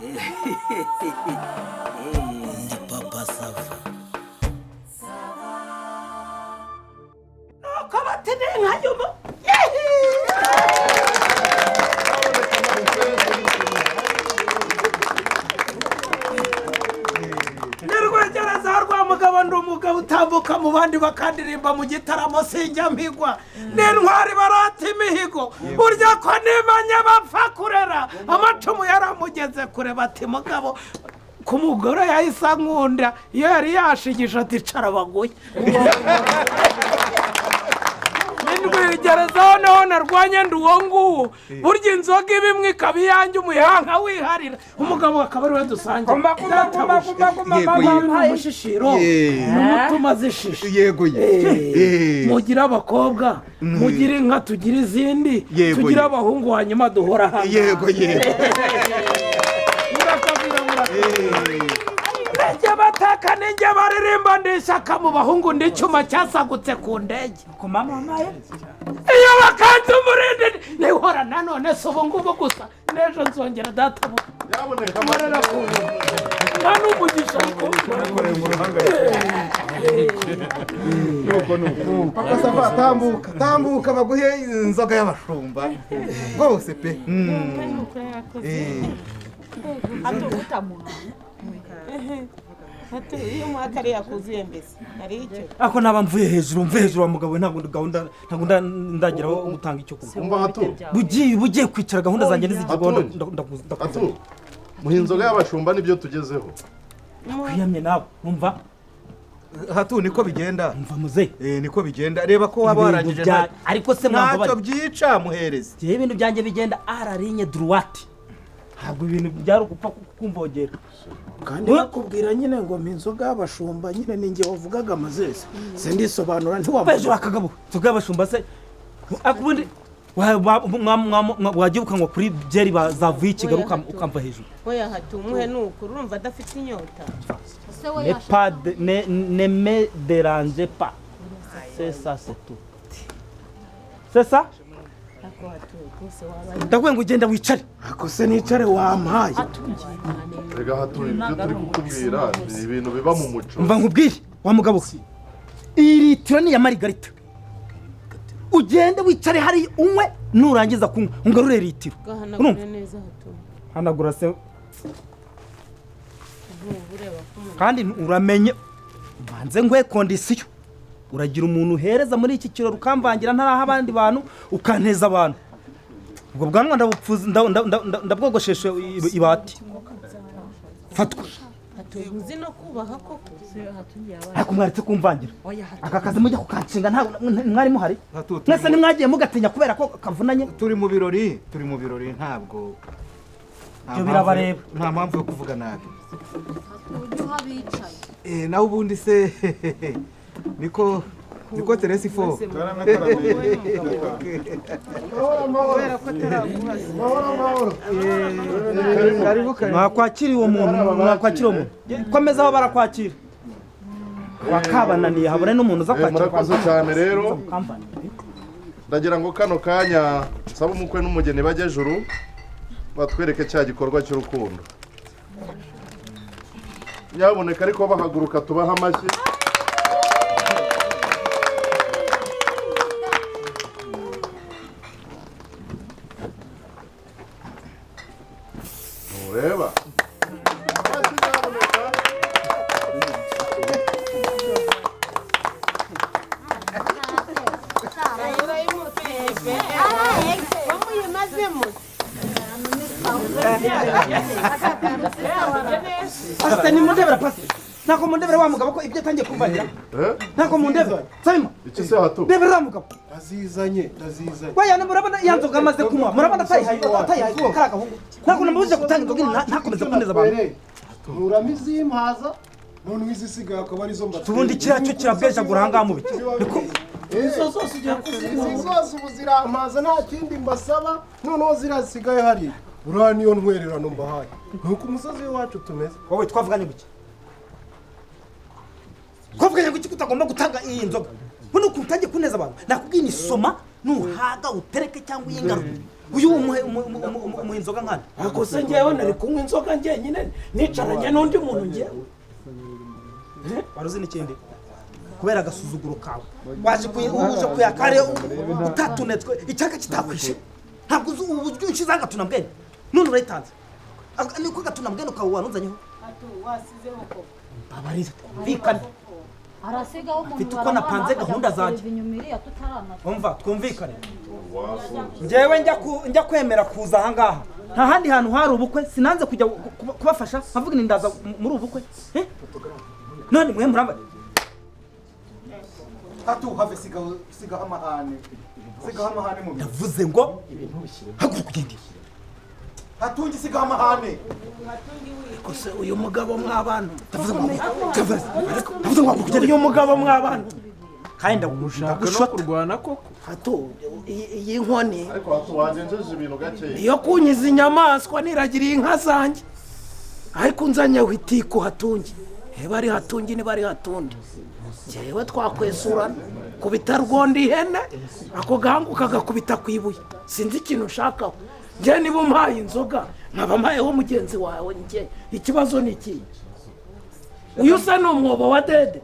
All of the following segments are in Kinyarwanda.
Ndi Papa Sava. Nuko bati ni nka nyuma. Nirwegereza rwa mugabo, ndi umugabo utambuka mu bandi bakandirimba mu gitaramo, sinjya mpigwa n'intwari barata imihigo. Burya ko nimanye bapfa kurera, amacumu yaramugeze kure. Bati mugabo ku mugore yahise ankunda, iyo yari yashigisha ati cara baguye. Nindwigerezaho naho narwanye ndi uwo nguwo. Burya inzoga iba imwe ikaba iyanjye, umuheha wiharira, umugabo akaba ariwe dusangira. Yego. Umushishiro n'umutuma zishishe. Yego ye. Mugire abakobwa, mugire inka, tugire izindi, Yego, tugire yego. abahungu, hanyuma duhora hano. Yego yego. Murakabwira, murakabwira. Ninjye bataka, ninjye baririmba, ndi ishyaka mu bahungu, ndi icyuma cyasagutse ku ndege. Ku mama wampaye. Iyo bakanze umurindi nihora nanone, si ubu ngubu gusa, n'ejo nzongera. Databuja, Nyaboneka. nkorera ku buntu, nta n'umugisha. Nuko nuko. Papa Sava, tambuka tambuka baguhe inzoga y'abashumba rwose pe. Utamuha iyo umuha kariya kuzuye, mbese hari icyo? Ako naba mvuye hejuru, mvuye hejuru wa mugabo we, ntabwo gahunda, ntabwo ndageraho gutanga icyo kunywa. Umva hatu. Bugiye kwicara, gahunda zanjye ntizigerwaho. Hatu. Ndakuzanira. Hatu, muha inzoga y'abashumba, nibyo tugezeho. Kwiyamye nawe umva. Hatu, niko bigenda. Umva muze. Niko bigenda, reba ko waba Ibintu warangije. Ariko se ntacyo mwambabariye? byica, muhereze. Njyewe ibintu byanjye bigenda ararinye droite, ntabwo ibintu byari ugupfa kumvogera. Kandi bakubwira nyine ngo mpa inzoga y'abashumba, nyine ni njye wavugaga amazese, sindisobanura. Hejuru. Ntiwamuha. Akagabo, inzoga y'abashumba se? Ariko ubundi wagiye ukanywa kuri byeri zavuye i Kigali, ukamva hejuru. Oya hatu, umuhe ni ukuri, urumva adafite inyota. Ne pas de, ne me dérangez pas. C'est ça, c'est tout. C'est ça? Ako hatu rwose waba. Ndakubwiye ngo ugenda wicare. Ako se nicare, wampaye. Rega hatu, ibyo turi kukubwira ni ibintu biba mu muco. Mva nkubwire wa mugabo we. Iyi litiro ni iya marigarita. Ugende wicare hari unywe, nurangiza kunywa ungarure litiro. Gahanagure Urumva? neza hatu. Hanagura se. Ntuba ureba ko umuntu Kandi uramenye mbanze nguhe condition. Uragira umuntu uhereza muri iki kirori, ukamvangira ntaraha abandi bantu, ukanteza abantu. Ubwo bwanwa ndabupfuza, ndabwogosheshe ibati. Fatwa. Hatu, uzi no kubaha koko. Ariko mwaretse kumvangira. Aka kazi mujya kukanshinga ntabwo mwari muhari. Hatu, Mwese nimwagiye mugatinya kubera ko kavunanye. Turi mu birori, turi mu birori, ntabwo nta Ibyo birabareba. Nta mpamvu yo kuvuga nabi. Ujye uhabicaye. Nawe ubundi se niko Teresi fo. Kubera ko ataraguhaza. Karibu karibu. Mwakwakira uwo muntu, mwakwakira uwo muntu. Komeza aho barakwakira. Wakabananiye habure n'umuntu uza kwakira. Murakoze cyane rero. Kampani. Ndagira ngo kano kanya nsaba umukwe n'umugeni bajye juru batwereke cya gikorwa cy'urukundo. Nyaboneka ariko bahaguruka, tubahe amashyi. Ntureba. Amashyi nyaboneka. Urayimuteye pe, wamuyimazemo. Pastor, ni mundebera, pastor. Ntabwo mundebera wa mugabo ko ibyo atangiye kumvangira. Eh? Ntabwo mundebera. Sabima. Iki se hatu? Rebera uriya mugabo. Ndazizanye, ndazizanye. Weya, murabona ya nzoga amaze kunywa, murabona atayihaye kariya gahungu. Ntabwo namubujije gutanga inzoga, ntakomeze kuneza abantu. Nkuramo izimpaza, noneho izisigaye akaba arizo mbatera. Ubundi kiriya cyo kirabwejagura ahangaha mu biti. Niko. Izo zose ugiye kuzinywa? Izi zose ubu zirampaza, nta kindi mbasaba. Noneho zirasigaye hariya, uriya niyo ntwererano mbahaye, nuko umusozi w'iwacu tumeze. Wowe twavuganye guki? Twavuganye guki ko utagomba gutanga iyi nzoga? Buno ukuntu utangiye kuneza abantu, nakubwiye ni soma nuhaga utereke cyangwa uyingarure. Uyu umuhe inzoga nkana. Ako se njyewe nari kunywa inzoga njyenyine nicaranye n'undi muntu njyewe. Waruzi n'ikindi? Kubera agasuzuguro kawe waje uje kuyakare utatunetswe icyaka kitakwishe. Ntabwo uzi uburyo unshize agatuna mbwene none urayitanze. Niko gatuna mbwene ukawe warunzanyeho. Wasizeho koko. Mbabarira twumvikane. Arasigaho umuntu Mfite uko napanze gahunda zanjye. Umva twumvikane. Njyewe njya kwemera kuza aha ngaha. Nta handi hantu hari ubukwe sinanze kujya kubafasha nkavuga nindaza muri ubukwe. None mwe muramba Hatu have sigaho amahane. Sigaho amahane mu. Ndavuze ngo haguruka ugende. Hatungi sigaho amahane. Kose uyu mugabo mw'abantu. Ndavuze ngo haguruka uyu mugabo mw'abantu. Kandi ndagushota kurwana koko. Hatu iyi nkoni. Ariko hatu wagenjeje ibintu gake. Iyo kunyiza inyamaswa niragiriye inka zanjye. Ariko unzanyeho itiko Hatungi. Niba ari Hatungi niba ari Hatundi. Njyewe twakwesurana kubita rwondi ihene ako gahanga ukagakubita ku ibuye. Sinzi ikintu ushakaho. Njye niba umpaye inzoga nkaba mpayeho mugenzi wawe njye ikibazo ni iki? Uyu se ni umwobo wa dede.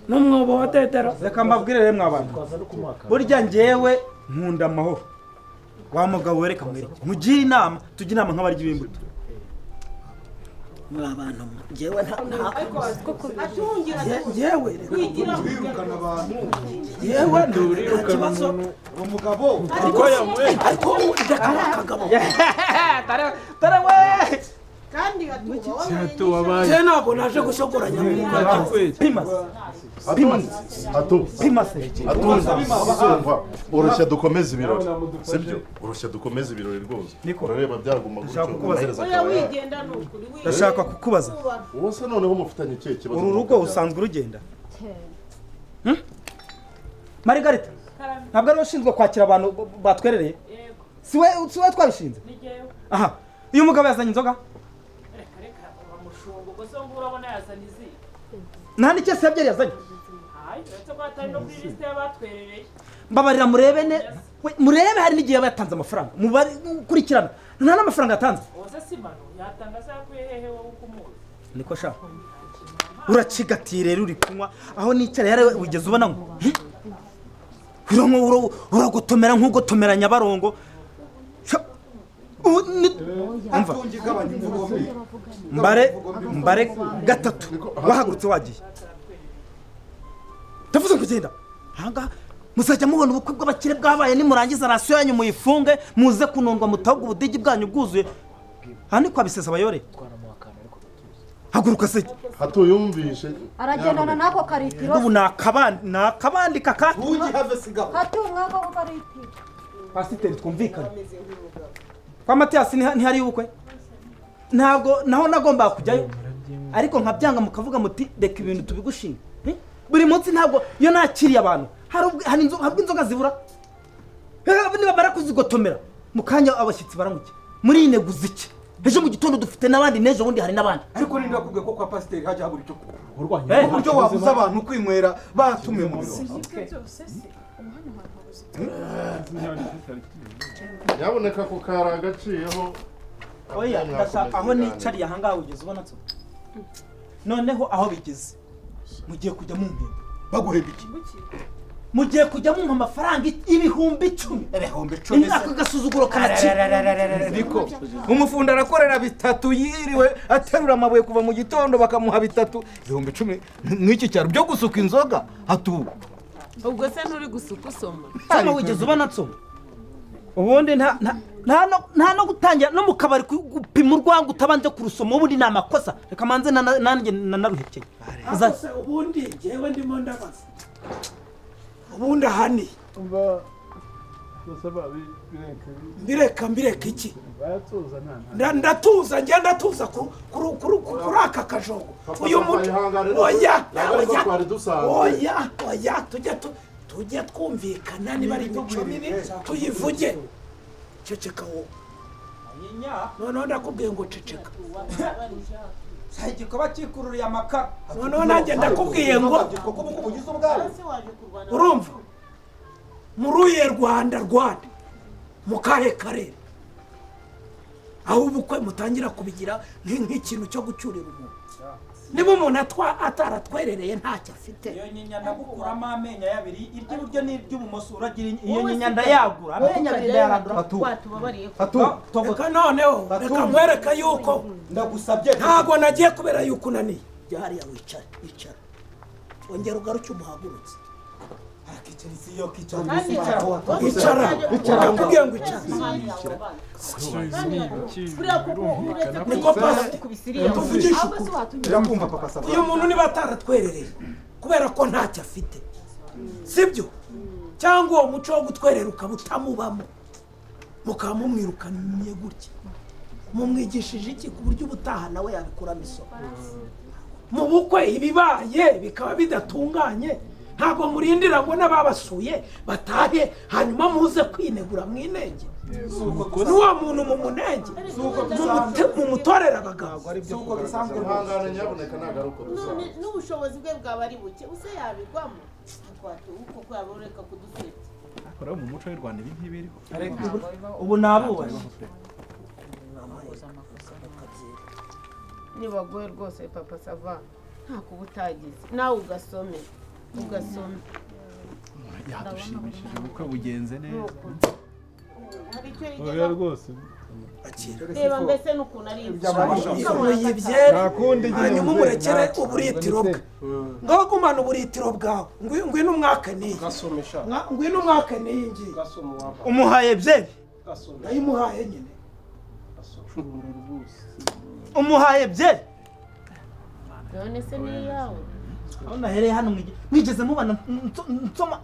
Ni umwobo wa dede. Reka mbabwire rero mwabantu. Burya njyewe nkunda amahoro. Wa mugabo wereka mwereke. Mugire inama, tujye inama nk'abaryi b'imbuto. Mwabantu njyewe nta njyewe wirukana abantu. Yewe nta kibazo umugabo ariko ariko ndakaba kagabo. Tare we. Kandi hatuba Je ntabwo naje gushogoranya mu Pima. Hatu. Pima se. Hatu. Urushya dukomeza ibirori. Sibyo? Urushya dukomeza ibirori rwose. Urareba byaguma gutyo. Oya wigenda nukuri. Ndashaka kukubaza. Uwo se noneho mufitanye ikihe kibazo? Uru rugo usanzwe urugenda? Margarita. Ntabwo ari ushinzwe kwakira abantu batwerereye? Yego. Siwe twabishinze? Ni jewe. Aha. Uyu mugabo yazanye inzoga? Reka reka uramushunga ubwo se ngo urabona yazanye izi. Nta n'icyo se yabyari yazanye. Hayi, uretse ko atari no kuri liste y'abatwerereye. Mbabarira murebe ne murebe hari n'igihe yaba yatanze amafaranga. Mubari kurikirana. Nta n'amafaranga yatanze. Uwo se si mano yatanga se yakuye hehe wowe ukumuzi. Niko sha. Uracigatiye rero uri kunywa aho nicara yare wigeze ubona ngo. Uranywa uragotomera nk'ugotomera Nyabarongo. Mbare gatatu wahagurutse wagiye. Ndavuze kugenda. Ahangaha muzajya mubona ubukwe bw'abakire bwabaye nimurangiza rasiyo yanyu muyifunge muze kunundwa mutahubwo ubudigi bwanyu bwuzuye. Aha ni kwa Bisesa bayore. Haguruka se. Hatu yumvishe. Aragendana nako karitiro. Ubu nakabandi kaka. Hatu mwako karitiro. Pasiteri twumvikane. Kwa Matiyasi ntihari ubukwe. Ntabwo naho nagomba kujyayo. Ariko nkabyanga mukavuga muti reka ibintu tubigushinga. Buri munsi ntabwo iyo nakiriye abantu hari inzoga zibura. Niba barakuzigotomera mukanya abashyitsi baramuke. Muri ineguza iki? Ejo mu gitondo dufite n'abandi n'ejo bundi hari n'abandi. Ariko ninde wakubwiye ko kwa pasiteri hajya habura icyo kunywa? Uburyo wabuza abantu kwinywera batumiye mu biro. Nyaboneka ko kari agaciyeho. Oya ndashaka aho nicariye aha ngaha ugeze ubona nso. Noneho aho bigeze mugiye kujya mumpemba. Baguhemba iki? Mugiye kujya mumpa amafaranga 10,000. 10,000. Ako gasuzuguro kanacika. Niko umufundi arakorera bitatu yiriwe aterura amabuye kuva mu gitondo bakamuha bitatu 10,000 mw'iki cyaro byo gusuka inzoga hatu. Ubwo se nturi gusuka usoma? Soma wigeze ubona nsoma? Ubundi nta no gutangira no mu kabari gupima urwango utabanje kurusoma ubundi ni amakosa. Reka manze nanjye nanaruhekeye. Ubundi njyewe ndimo ndabaza. Ubundi ahani mbireka iki? Ndatuza njye ndatuza kuri aka kajongo. Uyu muntu oya oya oya tujye twumvikana niba ari imico mibi tuyivuge. Ceceka wowe. Noneho ndakubwiye ngo ceceka. Igikoba cyikururiye amakara. Noneho nanjye ndakubwiye ngo urumva muri uye Rwanda Mu kahe karere aho ubukwe mutangira kubigira nk'ikintu cyo gucyurira umuntu? Niba umuntu ataratwerereye ntacyo afite. Iyo nyinya ndagukuramo amenyo abiri, iry'iburyo n'iry'ibumoso, uragira iyo nyinya ndayagura amenyo abiri ndayarandura. Watubabariye. Reka noneho, reka nkwereke yuko ndagusabye. Ntabwo nagiye kubera yuko unaniye. Jya hariya wicare, icara, ongera ugaruke umuhagurutse. Icara, ndakubwiye ngo icara. Niko pasi, tuvugishe ukuri. Ndakumva, Papa Sava. Uyu muntu niba ataratwerereye kubera ko ntacyo afite, sibyo? Cyangwa uwo muco wo gutwerera ukaba utamubamo, mukaba mumwirukaniye gutya, mumwigishije iki ku buryo ubutaha nawe yabikuramo isomo? Mu bukwe ibibaye bikaba bidatunganye, ntabwo murindira ngo n'ababasuye batahe hanyuma muze kwinegura mwinenge n'uwo muntu mu munenge mumutorera abagabo. Ihangane nyabuneka, ntabwo ari uko dusanzwe. N'ubushobozi bwe bwaba ari buke, use yabigwamo kuko yaba ureka kudusebya. Ariko mu muco w'u Rwanda ibi ntibiriho. Ubu nabubashye. Nibagoye rwose, Papa Sava, nta kuba utagize nawe ugasome ugasome. Yadushimishije, ubukwe bugenze neza. Hari icyo Oya yigeza rwose. Reba mbese n'ukuntu ari Yibyere, Nta kundi nyine hanyuma mubyeyi, umurekere nta- uburitiro bwe. Ngaho gumana uburitiro bwawe, ngwino umwaka n'iyi. Gasome sha. Ngwino umwaka n'iyi ngiyi. Gasome waba. Umuhaye byeri. Gasome. Ndayimuhaye nyine. Gasome rwose. Umuhaye byeri. None se ni iyawe? Aho nahereye hano mwigeze mubana nsoma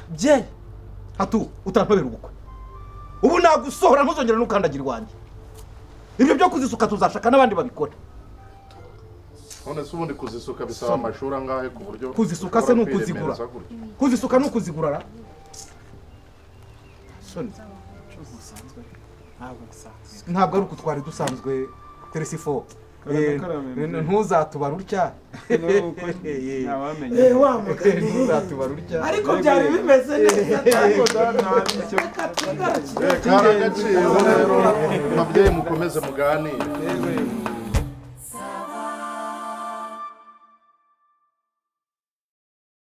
byeri? Hatu utantobera ubukwe, ubu nagusohora ntuzongera n'ukandagira iwanjye. Ibyo byo kuzisuka tuzashaka n'abandi babikora. None se ubundi kuzisuka bisaba amashuri angahe ku buryo Kuzisuka se ni ushobora ukuzigura? kwiremereza gutyo? Kuzisuka ni ukuzigura ra soni. Ntabwo bisanzwe. Ntabwo ari uku twari dusanzwe, Teresifo. Karame, karame. Ntuzatubara utya. Ntawamenya. Eh, wa mugani. Ntuzatubara utya. Ariko byari bimeze neza. Ariko da, nta nicyo. Reka tugarukire. Kari agaciro rero, babyeyi, mukomeze muganire. Yego, yego.